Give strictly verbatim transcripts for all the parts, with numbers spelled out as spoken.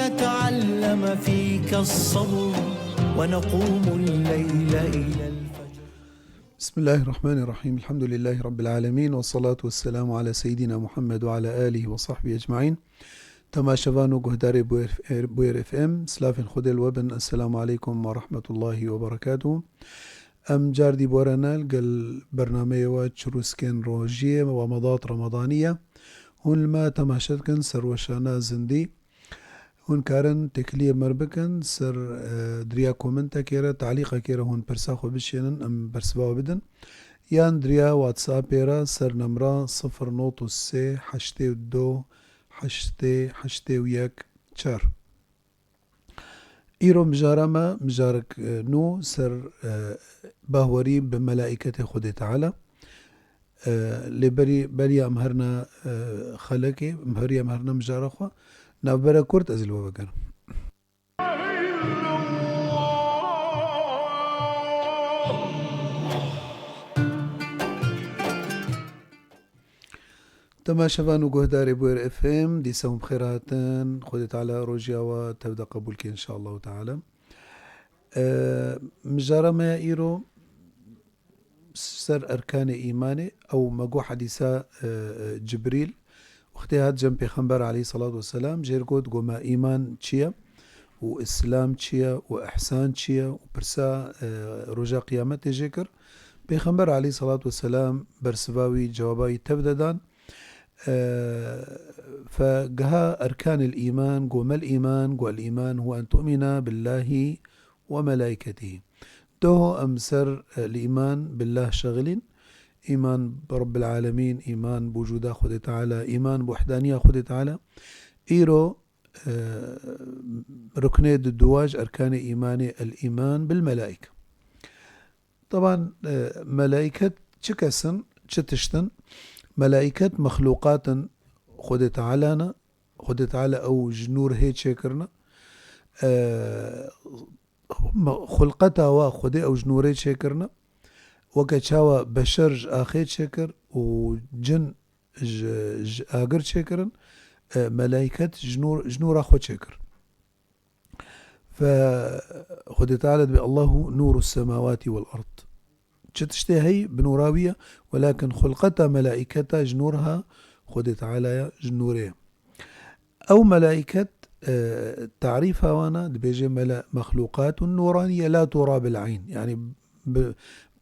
نتعلم فيك الصبر ونقوم الليل إلى الفجر. بسم الله الرحمن الرحيم. الحمد لله رب العالمين، والصلاة والسلام على سيدنا محمد وعلى آله وصحبه أجمعين. Temaşevan û guhdarê Bûyer, Bûyer F M, silavên Xwedê li we bin. Esselamu aleykum ve rahmetullahi ve berekatuhu. Em cardî bi we re ne li gel bernameyê we Çirûskên Rojiyê, we Medat Ramadanî ye. Hûn li me temaşe dikin ser weşana zindî. Hûn karin têkiliyê me re bikin ser, e, di riya komentekê re, talîqekê re hûn pirsa xwe bişênin, em bersiva we bidin. Yan di riya WhatsAppê re ser nemra sifir not û sê heştê û du heştê heştê û yek çar. Îro mijara me, mijarek, e, nû ser, e, bahwerî bi melaîketê Xwedê Teala. E, lê berî, beriya em herine, e, xelekê, em heriya em herine mijara xwe, navbera kurt ez li we vegerim. Temaşevan û guhdarê Bûyer F M, dîsa hûn bi xêr hatin. Xwedê Teala rojiya we tev de qebûl ke, înşallahu teala. E, mijara me ya îro ser erkanê îmanê, ew me got hedîsa, e, e, Cibrîl, wextê hat cem Pêxember aleyhissalatu vesselam, jê re got, got me îman çi ye û îslam çi ye û îhsan çi ye û pirsa, e, roja qiyametê jê kir. Pêxember aleyhissalatu vesselam bersiva wî, cewaba wî tev de dan. E, fe giha erkanil îman, got me îman, got el îman huwe en tu'mina billahi ve melaîketihî. Doho em ser, e, li îman billah şexilîn, îman bi Rabbil Alemîn, îman bi wicûda Xwedê Teala, îman bi wehdaniya Xwedê Teala. Îro, e, ruknê di duwa ji erkanê îmanê el îman bil melaîke. Teban, e, melaîket çi kes in, çi tişt in? Melaîket mexlûqat in Xwedê Teala ne. Xwedê Teala ew ji nûr hê çêkirine. E, me-, xulqeta wa Xwedê ew ji nûrê çêkirine. Weke çawa beşer ji axê çêkir û cin ji, ji agir çêkirin, e, melaîket ji nûr, ji nûra xwe çêkir. Fe Xwedê Teala dibê, "Allahu nûru semawati vel ard." Çi tiştê heyî bi nûra wî ye, welakin xulqeta melaîketa ji nûr ha Xwedê Teala ye, ji nûrê ye. Ew melaîket, e, tarîfa wan e, dibêje mela-, mexlûqatun nûraniye la tura bil eyn. Yanî bi,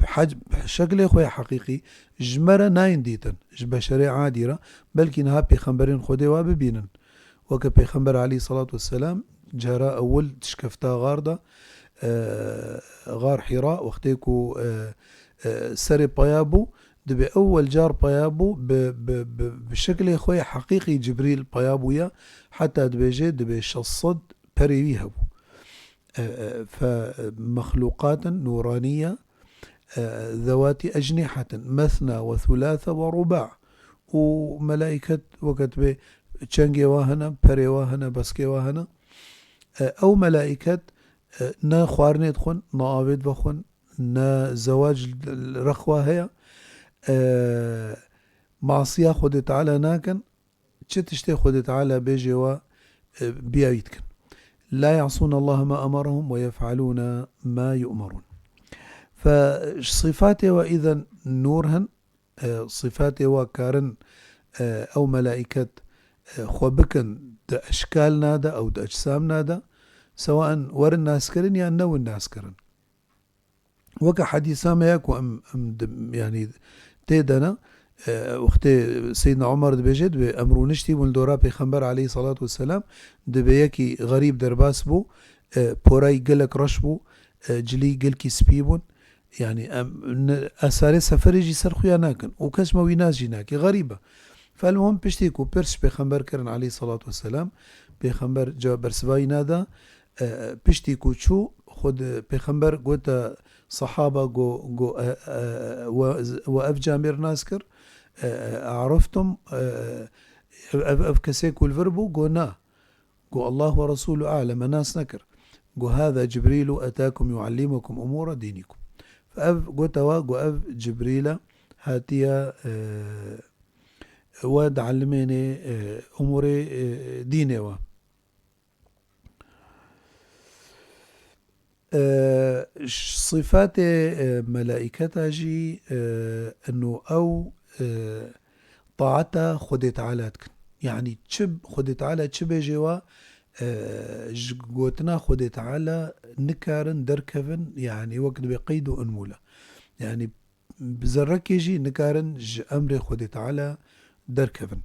bi hec-, bi şeklê xwe ya heqîqî ji me re nayên dîtin, ji beşerê adî re, belkî niha pêxemberên Xwedê wa bibînin. Weke Pêxember aleyhissalatu vesselam cara ewil dişkefta xar de, e, xar Hîra, wextê ku, e, e, serê peya bû, dibê ewel car peya bû, bi, bi, bi, bi şeklê xwe yê heqîqî Cibrîl peya bûye, heta dibêje, dibê şeş sed perê wî hebû. E, e, fe, e, mexlûqatin nûraniye, e, zewatî ecnîhetin, mesna we thulâthe we rubâ. Û melaîket weke dibê çengê wa hene, perê wa hene, beskê wa hene. E, ew melaîket, e, ne xwarinê dixwin, ne avê divexwin, ne zewac li rex wa heye. E, masiya Xwedê Teala nakin, çi tiştê Xwedê Teala bêjê wa, e, biya wî dikin. La ya'sûne Allahe ma emerehum ve yef'alûne ma yu'merûn. Fe ji sîfatê we îden nûr hin, e, sîfatê we karin, e, ew melaîket, e, xwe bikin di eşkal nade, ew di ecsam nade, sewaen werin naskirin yan newin naskirin. Weke hedîsa me ya ku em, em di, yanî tê de ne, e, wextê Seyyidna Omer dibêje, dibê em rûniştî bûn li dora Pêxember aleyhissalatu vesselam, dibê yekî xerîb derbas bû, e, porayî gelek reş bû, e, cilî gelkî spî bûn. Yanî em ne, esarê seferê jî ser xuya nakin û kes me wî nas jî nake, xerîb e. Felmuhim piştî ku pirs ji Pêxember kirin aleyhissalatu vesselam, Pêxember cewab bersivayî nada, e, piştî ku çû, xwe di Pêxember gote sahaba, go, go, e, e, we, we ev camêr nas kir, e, e, "Araftum, e, ev, ev, ev kesê ku li vir bû?" Go, "Na." Go, "Allah ve Resulü alem, me nas nekir." Go, "Hâzâ Cibrîlu etâkum yuallimukum umûra dînikum." Ev gote wa, go, "Ev Cibrîl e, hatiye, e, we diellimênê, e, umûrê, e, dînê we." E, ş-, sifatê, e, melaîketa jî, e, ino ew, e, taeta Xwedê Teala dikin. Yanî çi Xwedê Teala çi bêjê wa, e, ji gotina Xwedê Teala nikarin derkevin, yanî wek dibê qeyd û inmûla. Yanî bi zerrekê jî nikarin ji emrê Xwedê Teala derkevin.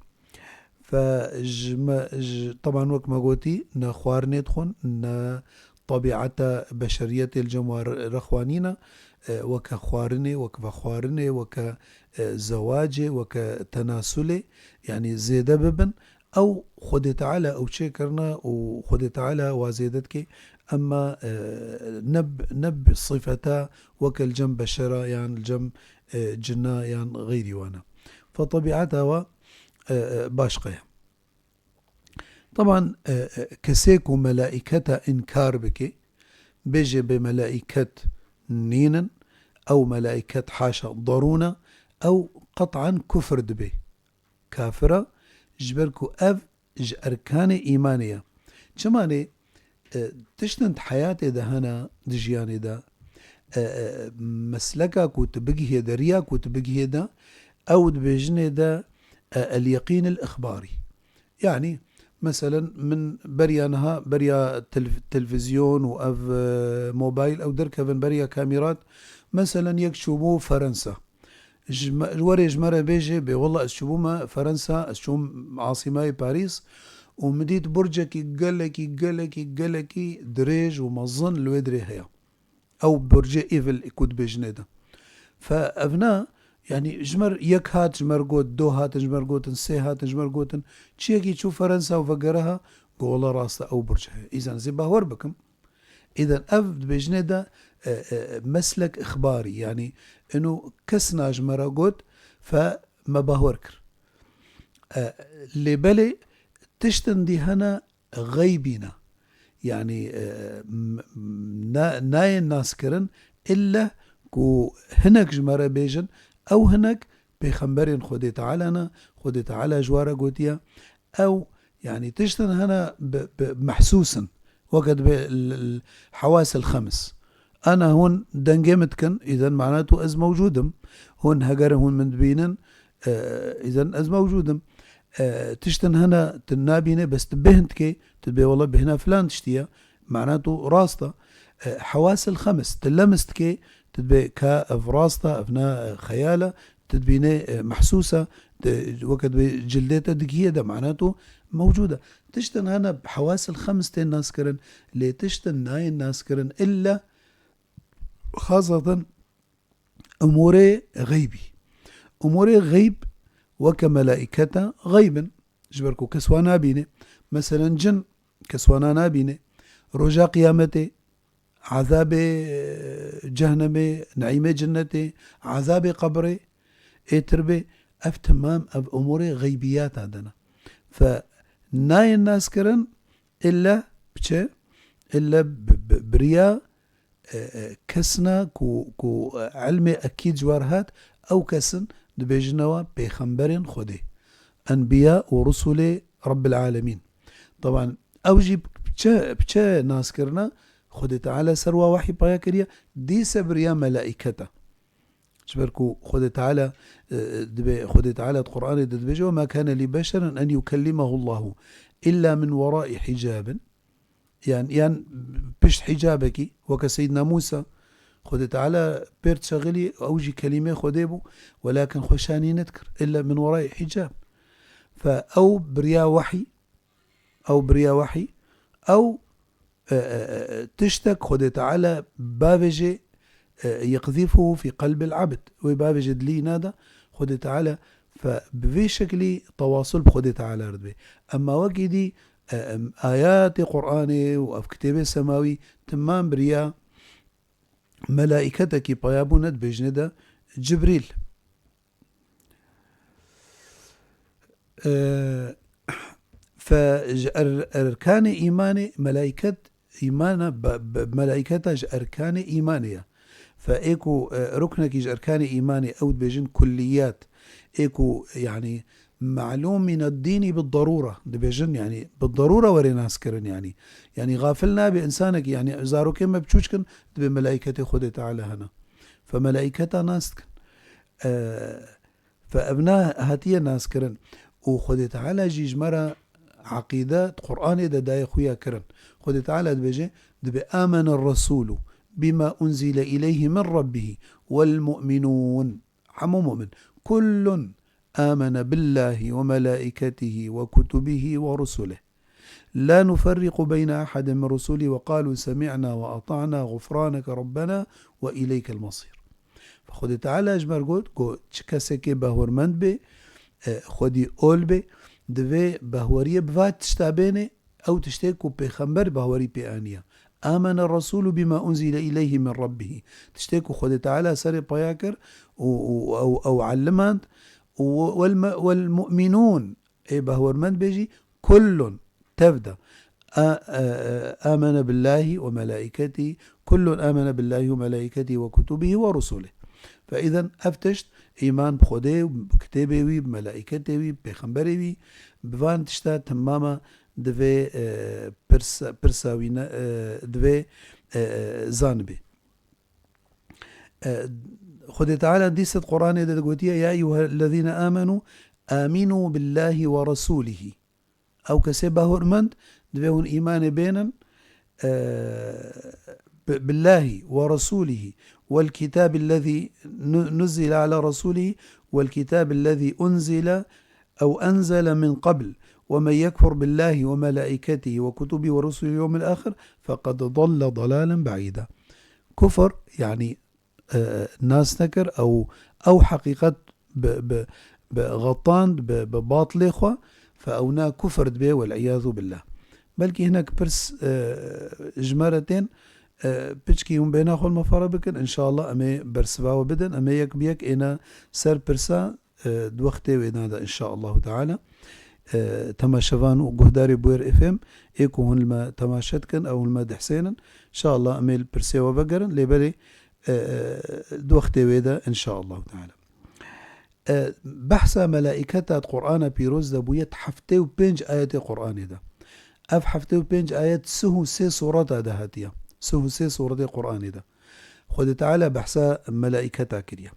Fe ji me, ji, teban wek me gotî, ne xwarinê dixwin, ne tebîeta beşeriyetê li cem wa re-, rexwa nîne, e, weke xwarinê, weke vexwarinê, weke, e, zewacê, weke tenasulê, yanî zêde bibin. Ew Xwedê Teala ew çêkirine û Xwedê Teala wa zêde dike, emma, e, ne b-, ne bi sifeta weke li cem beşera yan li cem, e, cina yan xeyrî wana. Fe tebîeta wa, e, e, başqa ye. Teban, e, e, kesê ku melaîketa înkar bike, bêje bê melaîket nînin, ew melaîket haşa derûn e, ew qet'an kufr dibe. Kafir e, ji ber ku ev ji erkanê îmanê ye. Çima lê, e, tiştin di heyatê de hene, di jiyanê de, e, e, mesleka ku tu bigihê de, riya ku tu bigihê de, ew dibêjinê de, e, el-yeqîn el-ixbarî. Yanî, meselen, min beriya niha, beriya tel-, televîzyon û ev, e, mobayl, ew derkevin beriya kamîrat, meselen, yek çûbû Ferensa. Ji me, werê ji me re bêjê, bê wela ez çûbûme Ferensa, ez çûm asîmayê Parîs û min dît burcekî gelekî, gelekî, gelekî dirêj û mezin li wê dirê heye. Ew burcê Eiffel ku dibêjinê de. Fe evna, yanî ji me re yek hat, ji me re got, do hatin, ji me re gotin, sê hatin, ji me re gotin, çiyekî çû Ferensa û vegeriha, got, wela rast e, ew burc heye. Îzen ez ê bawer bikim. Îden ev dibêjinê de, e, e, meslek ixbarî, yanî ino kes na ji me re got, fe me bawer kir. E, lê belê tiştin dî hene xeybî ne. Yanî, e, m-, m-, na-, nayên naskirin, ille ku hinek ji me re bêjin, ew hinek pêxemberên Xwedê Teala ne, Xwedê Teala ji wa re gotiye, ew, yanî tiştin hene bi, bi mehsûs in, weke dibê l-, l-, hewas el xems. Ana hûn dengê min dikin, îzen mana tu ez mewcûd im. Hûn heger hûn min dibînin, e, îzen ez mewcûd im. E, tiştin hene tu nabînê, bes tu bêhn dikê, tu dibê wela bêhna filan tiştî ye. Mana tu rast e. E, hewas el xems, tu lems dikê, tu dibê ka ev rast e, ev ne, e, xeyal e, tu dibînê, e, mehsûs e, tu, weke dibê cildê te digihê de, mana tu mewcûd e. Tiştin hene hewas el xems tên naskirin, lê tiştin nayên naskirin illa xasatan umûrê xeybî. Umûrê xeyb weke melaîketa xeyb in, ji ber ku kes wan nabîne. Meselen cin kes wana nabîne. Roja qiyametê, ezabê, e, cehnemê, neîmê cinnetê, ezabê qebrê, ê tirbê, ev temam, ev umûrê xeybiyata de ne. Fe nayên naskirin, ille bi çi? Ille bi, bi, bi riya, e, e, kesna ku, ku, e, ilmê ekîd ji war hat, ew kesin dibêjine wa pêxemberên Xwedê. Enbiya û rusulê Rabbil Alemîn. Teban, ew jî bi çi, bi çi nas kirine? Xwedê Teala ser wa wehî paya kiriye, dîse bi riya melaîketa. Ji ber ku Xwedê Teala, e, dibê, Xwedê Teala di Qur'anê de dibêje, "Ve ma kane li beşerin en yukellimehu Allahu illa min wera'i hicabin." Yan, yan pişt hicabekî, weke Seyyidina Musa, Xwedê Teala pêr dişexilî, ew jî kelîmê Xwedê bû, welakin xwe şanî nedikir, illa min wera'i hicab. Fe ew bi riya wehî, ew bi riya wehî, ew e, e, e, e, tiştek Xwedê Teala bavêje, e, yeqzîfuhu fî qelbil abd. Wê bavêje dilî îna de Xwedê Teala fe bi vê şeklî tewasul bi Xwedê Teala re dibe. Emma wekî dî, e, em, ayatê Qur'anê û ev kitêbê semawî timam bi riya melaîketekî paya bûne dibêjine de Cibrîl. E, fe ji er-, erkanê îmanê, melaîket, îmana, be-, be-, melaîketa ji erkanê îmanê ye. Fe ê ku, e, ruknekî ji erkanê îmanê, ew dibêjin kulliyat, ê ku, yanî, معلوم من الدين بالضرورة. Dibêjin, yani, bi darûre were naskirin, yani. Yani, xafil nabe însanek, yani, zarokên me biçûçk in, dibê melaîketê Xwedê Teala hene. Fe melaîketa nas dikin. E, fe evna hatiye naskirin. Û Xwedê Teala jî ji me re eqîde di Qur'anê de daye xuya kirin. Xwedê Teala dibêje, dibê, "Âmene r-resûlu bima unzile ileyhi min rabbihi vel mu'minûn." Hemû mu'min. "Kullun âmene billâhi ve melâiketihi ve kutubihi ve rusulih. La nuferriqu beyne ahadin min rusulî ve qalû semi'na ve ata'na ğufraneke rabbena ve ileykel masîr." Xwedê Teala ji me re got, got, çi kesekê behormend bê, e, xwedî ol bê, divê behweriye bi va tişta bêne, ew tiştê ku pêxember behwerî pê aniye. Amene Resûlu bima unzile ileyhi min Rabbihî. Tiştê ku Xwedê Teala serê paya kir û, û ew, ew ellimand û wel me-, wel mu'minûn, ê behwermend bê jî, kullun, tev de. A, e, e, amene billâhi ve melâiketî, kullun amene billâhi ve melâiketî ve kutubîhi ve rusulî. Fe îzen ev tişt, îman bi Xwedê, bi kitêbê wî, bi melâiketê wî, bi pêxemberê wî, bi van tişta temama divê, e, pirsa, pirsa wî ne, e, divê, e, e, zanibê. E, Xwedê Teala dîsa di Qur'anê de digotiye, "Ya eyyuhellezîne âmenû, âminû billâhi ve resûlihî." Ew kesê bahurmend divê hûn îmanê bênin, e, bi-, billâhi ve resûlihî, vel kitâbillezî nu-, nuzzile ala resûlihî, vel kitâbillezî unzile ew enzele min qabl, ve men yekfur billâhi ve melâiketihî ve kutubî ve rusûlî ve yevmil âxir, feqed dalle dalâlen be'îda. Kufr, yani, e, nas nekir, ew, ew heqîqet bi, bi, bi xetand, bi, bi batilê xwe, fe ewna kufr dibe, wel iyâzu billah. Belkî hinek pirs, e, ji me re tên, e, piçkî hûn bêhna xwe li me fare bikin, înşallah em ê bersiva we bidin, em ê yek bi yek êne ser pirsa, e, di wextê wê de, înşallahu teala. E, temaşevan û guhdarê Bûyer F M, ê ku hûn li me temaşe dikin, ew li me dihsênin, înşallah em ê li pirsê we vegerin, lê belê, e, e, di wextê wê de, înşallahu teala. E, behsa melaîketa di Qur'ana pîroz de bûye di heftê û pênc ayetê Qur'anê de. Ev heftê û pênc ayet sih û sê sureta de hatiye. Sih û sê suretê Qur'anê de. Xwedê Teala behsa melaîketa kiriye.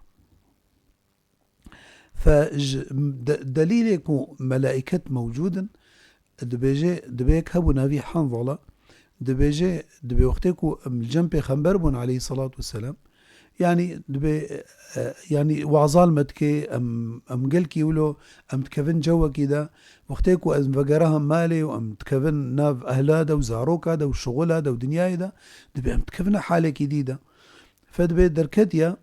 Fe ji de-, delîlê ku melaîket mewcûd in, dibêje, dibê yek hebû navî Hanzala, dibêje, dibê wextê ku em li cem pêxember bûn aleyhissalatu vesselam, yanî dibê, e, yanî wazal me dike, em, em gelkî wilo, em dikevin cewekî de, wextê ku em vegeraha malê û em dikevin nav ehla de û zaroka de û şixula de û dinyayê de, dibê em dikevine halekî dî de. Fe dibê derketiye,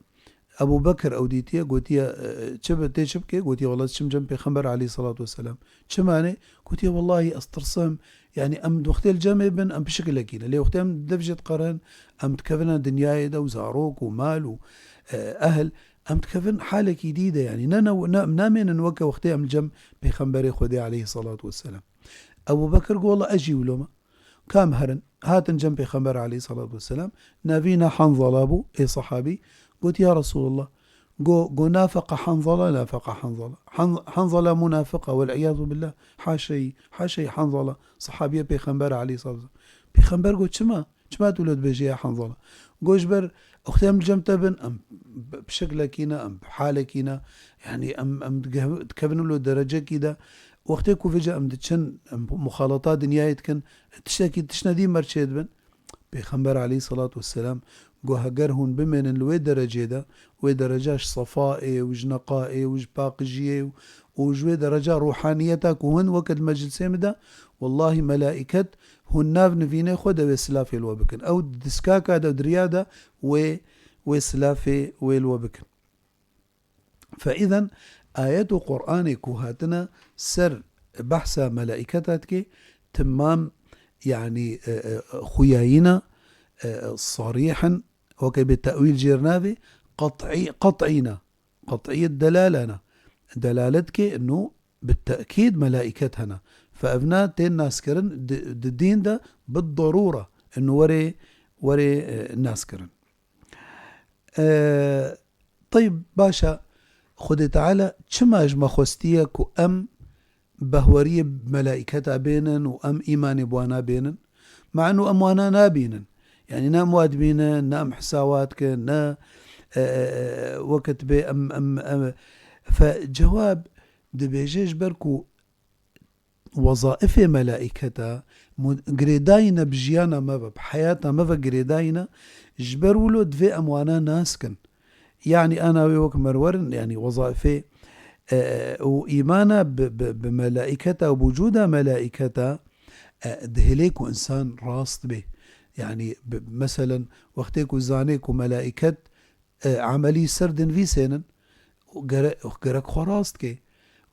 Ebu Bekir ew dîtiye, gotiye, e, "Çi bi, tê çi bike?" Gotiye, "Wela ez çim cem Pêxember aleyhissalatu vesselam." "Çima ne?" Gotiye, "Wellahî ez tirsim, yani em di wextê li cemê bin, em pişikilekî ne. Lê wextê em dev jê diqerin, em dikevine dinyayê de û zarok û mal û, e, ehl, em dikevin halekî dî de, yani ne, ne, ne, namênin weke wextê em li cem Pêxemberê Xwedê aleyhissalatu vesselam." Ebu Bekir got, "Wela ez jî wilo me." Kam herin? Hatin cem Pêxember aleyhissalatu vesselam. Navî na Hanzala bû, ê sahabî. Got, "Ya Resulallah." Go, go, "Nafeqa Hanzala, nafeqa Hanzala. Han-, Hanzala munafiqa, vel iyazu billah. Haşey, haşey Hanzala. Sahabiye Pêxember aleyhissalatu vesselam." Pêxember got, "Çima? Çima tu wilo dibêjî ya Hanzala?" Go, "Ji ber wextê em cem te bin, em bi, bi şeklekî ne, em bi halekî ne. Yani em, em dike-, dikevin wilo derecekî de. Wextê ku vêca em diçin, em muxalata dinyayê dikin, tiştekî, tiştine dî me re çêdibin." Pêxember aleyhissalatu vesselam got, "Heger hûn bimênin li wê derecê de, wê dereca ji sefayê û ji neqayê û ji paqijiyê û, û ji wê dereca ruhaniyeta ku hûn weke di meclisê min de, wellahî melaiket hûn nav nivînê xwe de wê silafê li we bikin. Ew di diskaka de, di riya de wê, wê silafê wê li we bikin." Fe îzen ayet û Qur'anê ku hatine ser behsa melaîketa dike, timam, yanî, e, e, xuyayîna, e, sarîh in, weke bê tewîl jêr navê, qet'î, qet'îna, qet'îyet delalana. Delalet ke ino bi te'kîd melaîket hene. Fe evna tên naskirin di, di dîn de bi darûre ino were, were, e, naskirin. E, teyb, baş e, Xwedê Teala çima ji me xwestiye ku em behweriyê melaîketa bênin û em îmanê bi wana bênin? Ma eno em wana nabînin. Yanî ne em wa dibînin, ne em hisawa dikin, ne, e, e, e, wekit bê em, em, em, fe cewab dibêje ji ber ku wezaifê melaîketa mu-, girêdayî ne bi jiyana me ve, bi heyata me ve girêdayî ne, ji ber wilo divê em wana nas kin. Yanî ana wê wek merwerin, yanî wezaifê, e, û îmana bi, bi, bi melaîketa û bi wicûda melaîketa, e, dihêlê ku insan rast bê. Yanî bi, meselen wextê ku zanê ku melaîket e, emelî ser dinivîsênin, gere-, gerek xwe rast ke.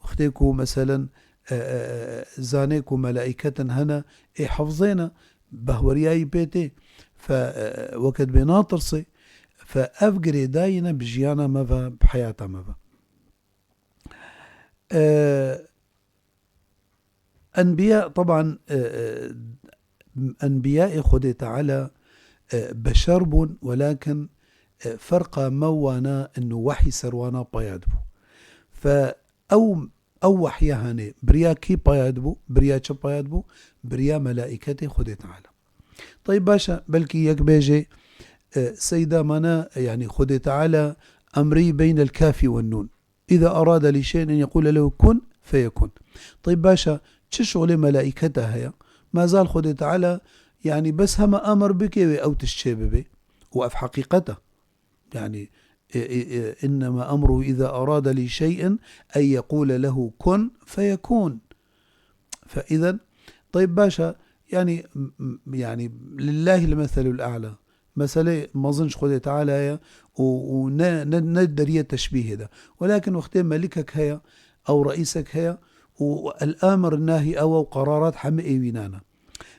Wextê ku, meselen, e, e, e, zanê ku melaîketin hene, ê hifzêne, behweriyayî pê tê, fe, e, weket bê natirsê, fe ev girêdayî ne bi jiyana me ve, bi heyata me ve. E, Enbiya, teban, e, e, enbiyayê Xwedê Teala, e, beşer bûn, welakin, e, ferqa me wana inu wehî ser wana paya dibû. Fe ew, ew wehya hene, biriya kî paya dibû, biriya çi paya dibû, biriya melaîketê Xwedê Teala. Tayib, baş e, belkî yek bêje, e, seyda mana, yanî Xwedê Teala emrî beynel kafî wen nûn. Îza arade lî şey'en en yekûle lehu kun feyekûn. Tayib, baş e, çi şolê melaîketa heye? Mazal Xwedê Teala, yanî bes hema emir bike wê ew tişt çê bibe. Û ev heqîqet e. Yanî, e, e, e, innema emruhu îza arade lî şey'en en yekûle lehu kun feyekûn. Fe îzen, tayib, baş e, yanî, m-, m-, yanî, lillahil meselul a'la. Mesele mezin ji Xwedê Teala ye û, û ne, ne, ne deriye teşbîhê de. Welakin wextê melikek heye, ew reîsek heye û el-amir nahî ew, ew qerarat hemî ê wî nane.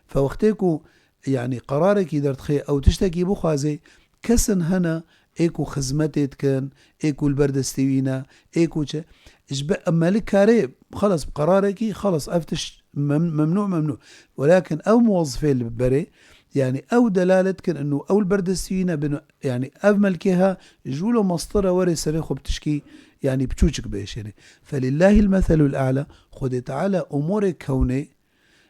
Fe wextê ku, yanî, qerarekî derdixe, ew tiştekî bixwaze, kesin hene ê ku xizmetê dikin, ê ku li ber destê wî ne, ê ku çi. Ji be-, melik karê, xelas, bi qerarekî, xelas, ev tişt mem-, memnû, memnû. Welakin ew muwezifê li berê, yanî ew delalet dikin inu ew li ber destê wî ne bin, yanî ev melkê ha, ji wilo mestir e were serê xwe bi tişkî, yanî biçûçik biêşêne. Felillahil meselul a'la, Xwedê Teala umurê kewnê,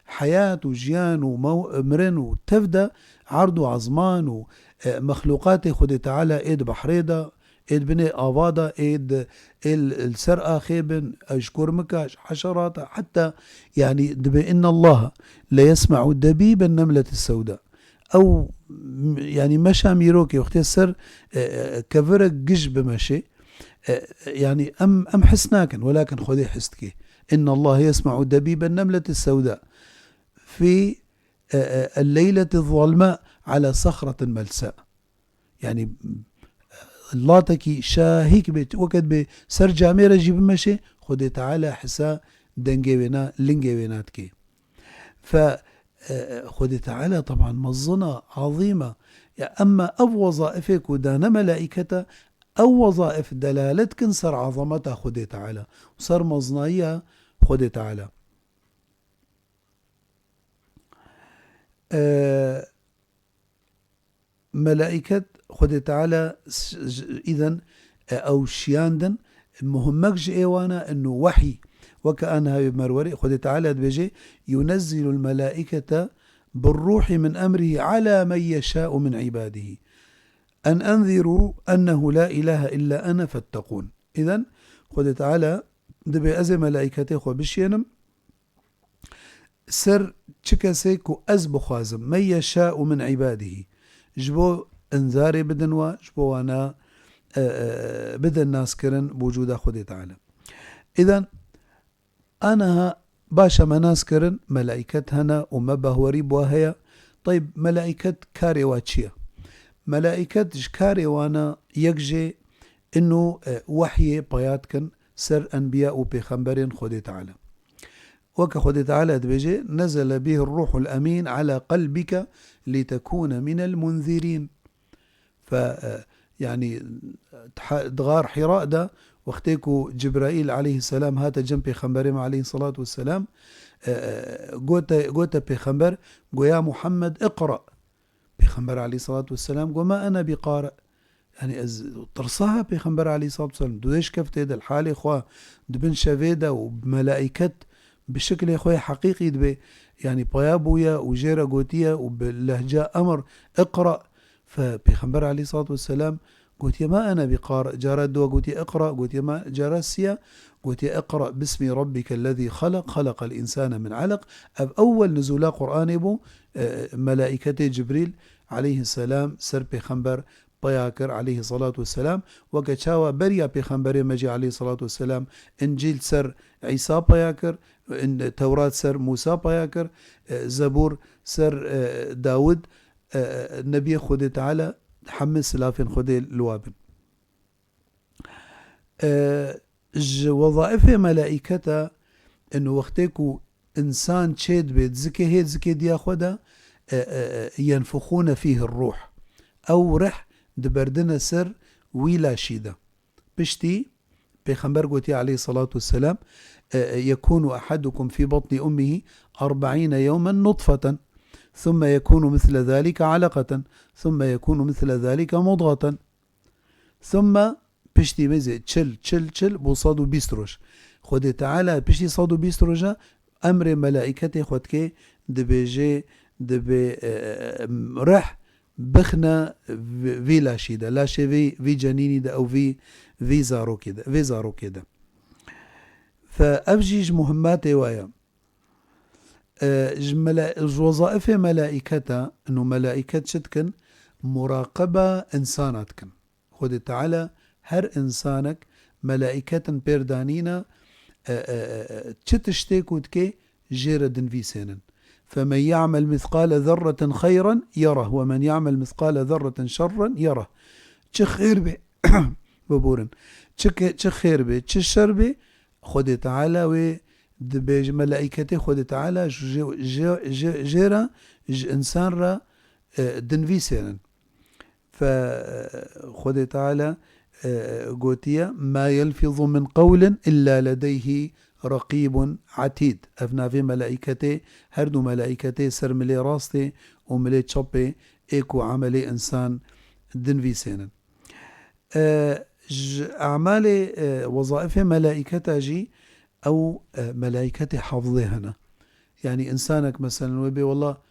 heyat û jiyan û mew-, mirin û tev de erd û ezman û, e, mexlûqatê Xwedê Teala ê di behrê de, ê di binê ava de, ê di, ê li, li ser axê bin, e, ji kurmika, ji heşerata, heta, yanî dibê, innallaha le yesme'u debîben nemleti sewda. Ew, m-, yanî meşa mîrokê wextê ser, e, e, kevirek gij bimeşê, e, e, yanî em, em his nakin, welakin Xwedê his dike. Inna Allah yesma'u debîben nemleti sewda fî, e, e, el-leyleti zalma ala sahratin melsa. Yanî, latekî şahîk bê, weket bê ser camê re jî bimeşê, Xwedê Teala hisa dengê wê na, lingê wê na dike. Fe, e, e, Xwedê Teala teban mezin e, ezîm e. Ya, emma ev wezaifê ku dane melaîketa, ew wezaif delalet dikin ser ezameta Xwedê Teala û ser mezinayiya Xwedê Teala. E, Melaîket Xwedê Teala s-, j-, îden, e, ew şiyandin, muhimmek ji ê wan e, inu wehî. Weke aniha wê merwerê Xwedê Teala dibêje, "Yunezzilul melâikete birruhi min emrihi ala men yeşâ'u min ibadihi. En enzirû ennehu la ilahe illa ene fettekûn." Îden, Xwedê Teala dibê, "Ez ê melaîketê xwe bişiyênim." Ser çi kesê ku ez bixwazim, men yeşâ'u min ibadihî, ji bo inzarê bidin wa, ji bo wana, e, e, bidin naskirin bi wicûda Xwedê Teala. Îden, aniha baş e me nas kirin, melaîket hene û me bahwerî bi wa heye. Teyb, melaîket karê wa çi ye? Melaîket ji karê wana yek jê inu, e, wehyê peya dikin ser enbiya û pêxemberên Xwedê Teala. Weke Xwedê Teala dibêje, "Nezele bihir ruhul emîn ala qelbike litekûne minel munzirîn." Fe, e, yanî, di ha-, di xar Hîra de, wextê ku Cibraîl aleyhisselam hate cem Pêxemberê me aleyhisselatu vesselam, e, e, gote, gote Pêxember, go, "Ya Muhammed, iqra." Pêxember aleyhisselatu vesselam go, "Ma ene bi qari." Yanî ez tirsa he Pêxember aleyhissalatu vesselam, di wê şkeftê de, li halê xwe, di bin şevê de û bi melaiket bi şiklê xwe yê heqîqî dibe. Yanî peya bûye û jê re gotiye û bi lehca emr, "Iqra." Fe Pêxember aleyhissalatu vesselam gotiye, "Ma ene bi qari." Cara dua gotiye, "Iqra." Gotiye, "Ma." Cara siya gotiye, "Iqra bismi rabbikellezî xalaq, xalaqel însane min alaq." Ev ewwel nuzûla Qur'anê bû, e, melaîketê Cibrîl aleyhisselam ser Pêxember peya kir aleyhissalatu vesselam. Weke çawa beriya Pêxemberê me jî aleyhissalatu vesselam Încîl ser Îsa peya kir, in-, Tewrat ser Mûsa peya kir, e, Zebûr ser, e, Dawid, e, e, Nebiyê Xwedê Teala, hemî silafên Xwedê li wa bin. E, ji wezaîfê melaîketa, in wextê ku însan çê dibe, zikê hê zikê diya xwe de, e, e, e, "Yenfuxûne fîhi ruh." Ew rih diberdine ser wî laşî de. Piştî Pêxember gotiye aleyhissalatu vesselam, e, e, "Yekûnu ehadukum fî batni ummihi erba'îne yewmen nutfeten, thumme yekûnu misle zalike alaqeten, thumme yekûnu misle zalike mudgaten." Thumme, piştî mêzê çil, çil, çil, bo sed û bîst roj. Xwedê Teala piştî sed û bîst roja emrê melaîketê xwe dike, dibêje, dibe, e, e, e, rih bixine vî, vî laşî de, laşê vî, vî cenînî de ew vî, vî zarokê de, vê zarokê de. Fe ev jî ji muhimmatê wa ye. E, ji mele-, ji wezaîfê melaîketa, ino melaîket çi dikin? Muraqeba însana dikin. Xwedê Teala her însanek melaîketin pêr danîne, e, e, e, e, çi tiştê ku dike jê re dinvîsênin. "Femen ya'mel mithqale zerreten xeyren yerah ve men ya'mel mithqale zerreten şerren yerah." Çi xêr be, biborin. Çi ke-, çi xêr be, çi şer be, Xwedê Teala wê dibêje, melaîketê Xwedê Teala ji, ji, ji, jê re, ji însan re, e, dinvîsênin. Fe, e, Xwedê Teala, e, gotiye, "Ma yelfizu min qewlin illa ledeyhi reqîbun etîd." Ev navê melaîketê, her du melaîketê ser milê rastê û milê çepê ê ku emelê însan dinvîsênin. E, ji emalê, e, wezaîfê melaîketa jî ew, e, melaîketê hafizê hene. Yanî însanek meselen wê bê, "Wela,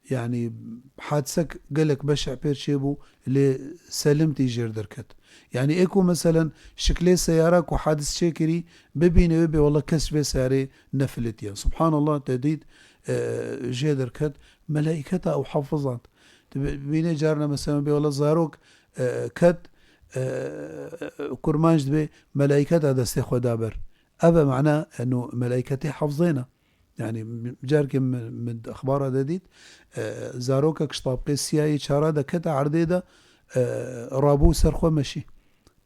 yanî hadisek gelek beşeh pêr çêbû, lê selimtî jêr derket." Yanî ê ku meselen şiklê seyara ku hadis çêkirî bibîne wê bê, "Wela kes ji vê seyarê nefilitiye." Subhanallah, te dît, e, jê derket, melaîketa ew hafizan. Tu bi-, bînê carna meselen bê, "Wela zarok, e, ket, e, kurmanc dibe, melaîketa destê xwe da ber." Ev e mana, eno melaîketê hafizê ne. Yanî, m-, carkê min, min di exbara de dît, e, zarokek ji tabqê siyayê çara de kete erdê de, e, rabû ser xwe meşî.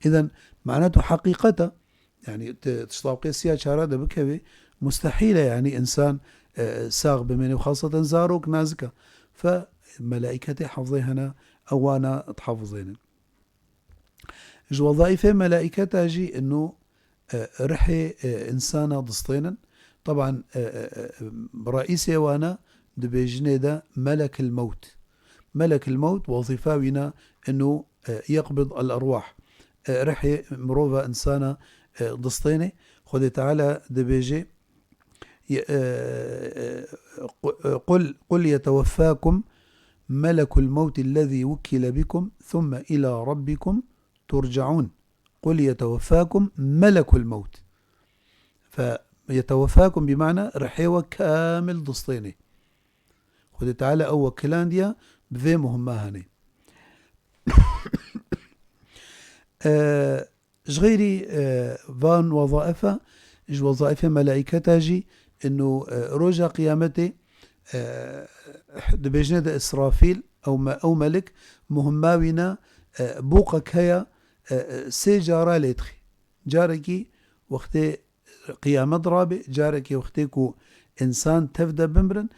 Îden, manet û heqîqet e. Yanî, ti, ti ji tabqê siya çara de bikevê, mustehîl e, yanî, însan, e, sax bimêne û xaseten zarok nazik e. Fe, melaîketê hafizê hene, ewana dihafizênin. Ji wezaîfê melaîketa jî ino, e, rihê, e, însana distênin. Teban, e, e, e, reîsê wana dibêjinê de melekil mewt. Melekil mewt wezîfa wîna ino, e, yeqbid el erwah. E, rihê mirova însana, e, distêne. Xwedê Teala dibêje, Ye-, e, e, qu-, e, "Qul, qul yeteweffâkum melekul mewtillezî wukkile bikum, thumme ilâ rabbikum turcaûn." "Qul yeteweffâkum melekul mewt." Fe yeteweffâkum bi mana rihê we kamil distênê. Xwedê Teala ew wekilandiya bi vê muhimma hene. E, Ji xeyrî, e, van wezaifa, ji wezaifê melaîketa jî, ino, e, roja qiyametê, e, dibêjine de Îsrafîl, ew me-, ew melik, muhimma wîna, e, bûqek heye, e, e, sê cara lê dixî. Carekî wextê qiyamet rabe, carekî wextê ku însan tev de bimrin,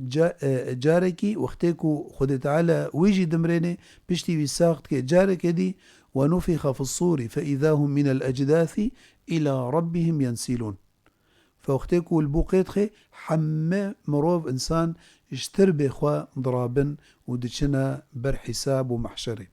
ca-, e, carekî wextê ku Xwedê Teala wî jî dimrêne, piştî wî sax dike, carekê dî, "Ve nufixe fis-sûri fe îzâ hum minel ecdâsi îlâ rabbihim yensîlûn." Fe wextê ku li bûqê dixê, heme mirov, însan ji tirbê xwe dirabin û diçine ber hîsab û mehşerê.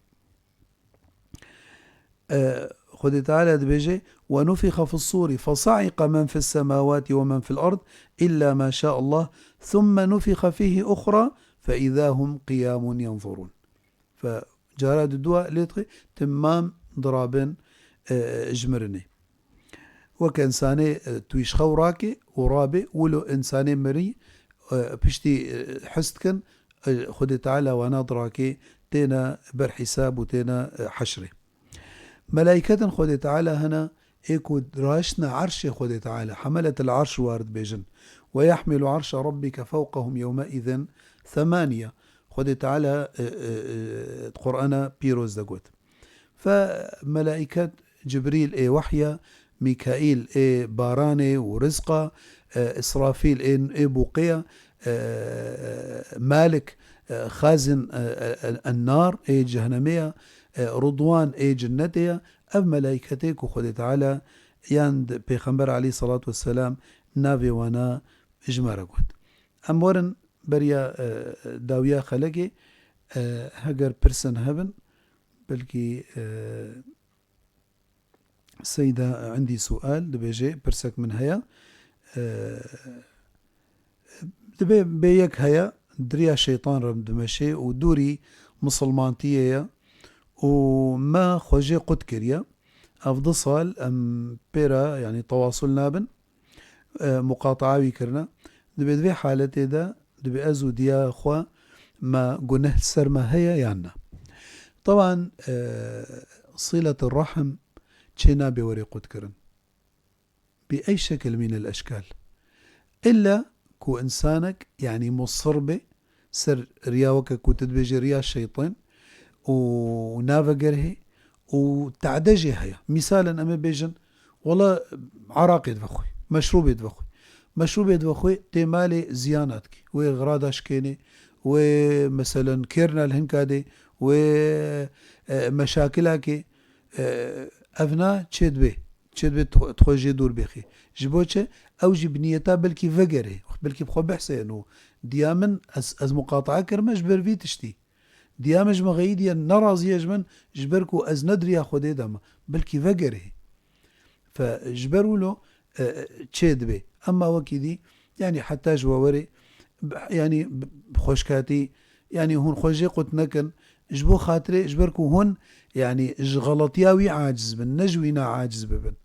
E, Xwedê Teala dibêje, "ونفخ في الصور فصعق من في السماوات ومن في الأرض إلا ما شاء الله ثم نفخ فيه أخرى فإذا هم قيام ينظرون." Fe cara didua lê dixê, timam dirabin, e, ji mirinê. Weke insanê, e, tu ji xew rake û rabe, wilo insanê mirî, e, piştî, e, his dikin, e, Xwedê Teala wana dirake, têne ber hîsab û têne, e, heşrê. Melaîketin Xwedê Teala hene, ê ku raştine erşê Xwedê Teala, حملة العرش war dibêjin. "ويحمل عرش ربك فوقهم يومئذ ثمانية." Xwedê Teala, e, e, e, di Qur'ana pîroz de got. Fe melaîket Cibrîl ê wehya, Mîkaîl ê baranê û rizqa, e, Îsrafîl ê, ê bûqê ya, e, Malik, e, xazin, e, e, e, ennar ê cehennemê ya, e, Ridwan ê cinnetê ya. Ev melaîketê ku Xwedê Teala yan di Pêxember aleyhissalatu vesselam navê wana ji me re got. Em werin beriya, e, dawiya xelekê, e, heger pirsin hebin, belkî, e, Seyda endî sual dibêje, pirsek min heye. E, dibe bê yek heye, diriya şeytan re dimeşê û dûrî misilmantiyê ye û me xwe jê qut kiriye. Ev du sal em pê re, yanî, tewasul nabin, e, muqataa wî kirine. Dibê di vê haletê de, dibê ez û diya xwe me guneh li ser me heye yan na? Teban, e, silet rahim çê nabe were qutkirin. Bi ey şekil min el eşkal. Îlla ku insanek, yanî, musir be ser riya, weke ku tu dibêjî riya şeytan û navegerihê û tade jê heye. Mîsalen em ê bêjin, wela eraqê divexwe, meşrûbê divexwe. Meşrûbê divexwe tê malê ziyana dikî. Wê xira daşkênê, wê, meselen, kêrna li hinka dê, wê, e, meşakilakê, e, evna çê dibê. Çê dibê tu-, tu xwe jê dûr bêxî. Ji bo çi? Ew jî bi niyeta belkî vegerê. Belkî bi xwe behsê no. Diya min ez, ez muqataa kirime ji ber vî tiştî. Diya min ji min xeyîdiye, nerazî ye ji min, ji ber ku ez ne di riya Xwedê de me. Belkî vegerê. Fe, ji ber wilo, e, e, çê dibe. Emma wekî dî, yanî heta ji we werê, b-, yanî b-, bi xweşkatî, yanî hûn xwe jê qut nekin, ji bo xatirê, ji ber ku hûn, yanî ji xeletiya wî aciz bin, ne ji wî ne aciz bibin.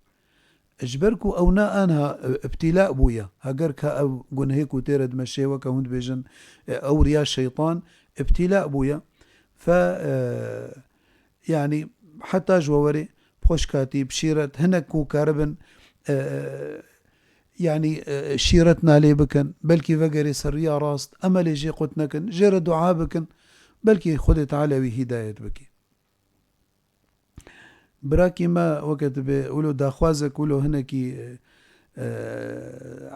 Ji ber ku ew ne anha, e, îbtîla bûye. Heger ka ew gunehê ku tê re dimeşê, weke hûn dibêjin, e, ew riya şeytan îbtîla bûye. Fe, e, yanî heta ji we werê, bi xweşkatî, bi şîret, hinek ku karibin, e, yanî, e, şîret nalê bikin, belkî vegerê ser riya rast, emelê jê qut nekin, jê re dua bikin, belkî Xwedê Teala wî hîdayet bike. Birakî me weke tu bê wilo daxwazek wilo hinekî, e, e,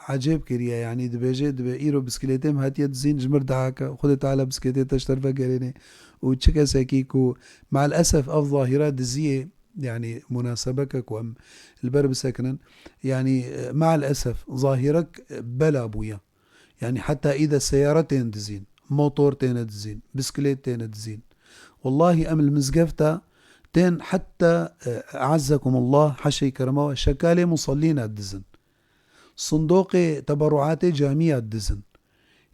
ecêb kiriye, yanî dibêje, dibê îro bisikletê min hatiye dizîn, ji mir dahake, Xwedê Teala bisikletê te ji te vegerêne. Û çi kesekî ku, me'el esef, ev zahîra diziyê, yanî munasebeke ku em li ber bisekinin, yanî, e, me'el esef, zahîrek, e, bela bûye. Yanî heta îde seyare tên dizîn, motor têne dizîn, bisiklet têne dizîn. Wellahî em li mizgefta tên heta, e, e'ezzekumullah, heşê kerema we, şekalê musellîna dizin. Sindoqê teberruatê camiya dizin.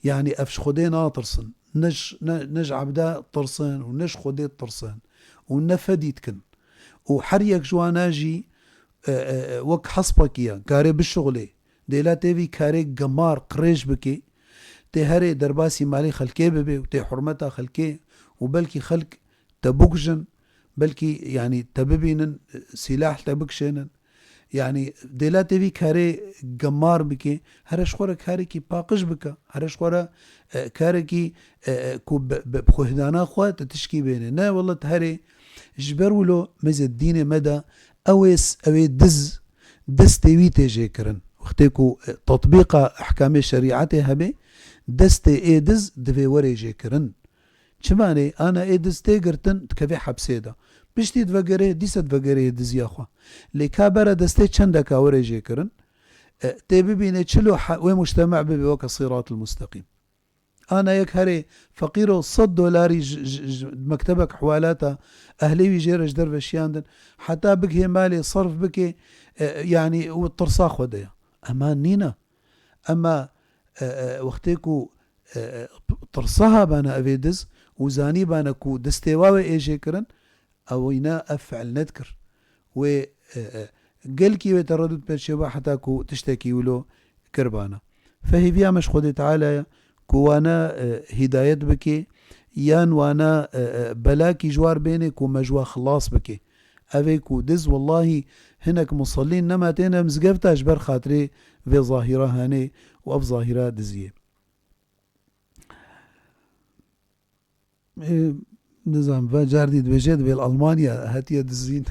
Yanî ev ji Xwedê natirsin. Ne ji, ne, ne ji ebda tirsin û ne ji Xwedê tirsin. Û ne fedî dikin. Û her yek ji wana jî, e, e, e, wek hespekî ye, karê bişuxulê. Dêla tê vî karê gemar, qirêj bike, tê herê derbasî malê xelkê bibe û tê hurmeta xelkê û belkî xelk te bikujin, belkî, yanî, te bibînin, sîlah te bikişênin. Yanî, dêla tê vî karê gemar bike, here ji xwe re karekî paqij bike, here ji xwe re, e, karekî, e, e, ku bi, bi, bi xwehidana xwe te tişkî bêne. Ne, wela tu herê ji ber wilo meze dînê me de ew ê s-, ew ê diz, destê wî tê jêkirin. Wextê ku, e, tetbîqa ehkamê şerîetê hebe, destê ê diz divê were jêkirin. Çimanê ana ê diz tê girtin, dikeve hepsê de. Piştî divegerê, dîse divegerê diziya xwe. Lê ka bere destê çendeka were jêkirin, e, tê bibîne çilo he-, wê mujtema bibe weke Sîratil Musteqîm. Ana yek herê feqîro sed dolarî ji, ji, ji mektebek hewalata ehlê wî jê re ji derve şiyandin. Heta bigihê malê serf bike, e, yanî û tirsa xwe de ye. Ema nîne. Ema, e, e, wextê ku, e, e, tirsa habana evê diz û zanîbana ku destê wa wê ê jê kirin, ewîna ev fiil nedikir. Wê, e, e, gelkî wê teredût pêşê we heta ku tiştekî wilo kiribana. Fehêviya me ji Xwedê Teala ye ku wana, e, hîdayet bike, yan wana, e, e, belakî ji war bêne ku me ji wa xilas bike. Ev ê ku diz, wellahî hinek musellîn nema têne mizgefta ji ber xatirê vê zahîra hene û ev zahîra diziyê. Ê, nizam, ve cardî dibêje, dibê li Almanya hetiye dizîn.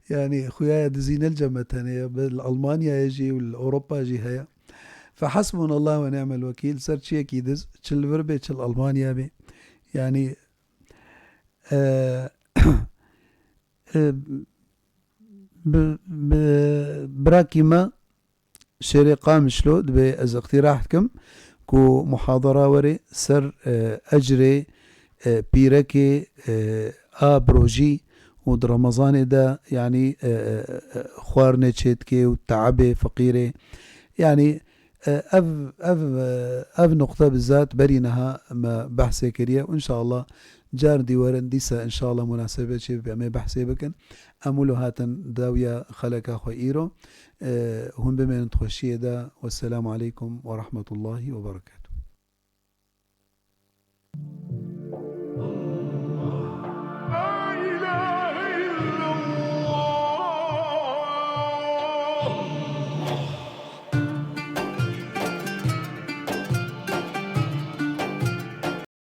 Yanî, xuya ye dizîn el ceme tenê ye, bi li Almanyayê jî û li Ewropa jî heye. Fehesbunallah ve ni'mel wekîl, ser çiyekî diz, çi li vir bê, çi li Almanya bê. Yanî, e, e, bi, bi, birakî me, Şêrê Qamişlo dibê ez îqtîrah dikim ku muhadara were ser, e, ecrê, e, pîrekê, e, a birojî û di Remezanê de, yanî, e, e, e, xwarinê çêdike û teebê feqîrê. Yanî, e, ev, ev, e, ev nuqte bizat berî niha me behsê kiriye û înşallah car dî werin dîsa înşallah munasebet çê bibe em ê behsê bikin. Em wilo hatin dawiya xeleka xwe îro. E, hûn bimênin di xweşiyê de. Wesselamu aleykum ve rahmetullahi ve berekatuhu.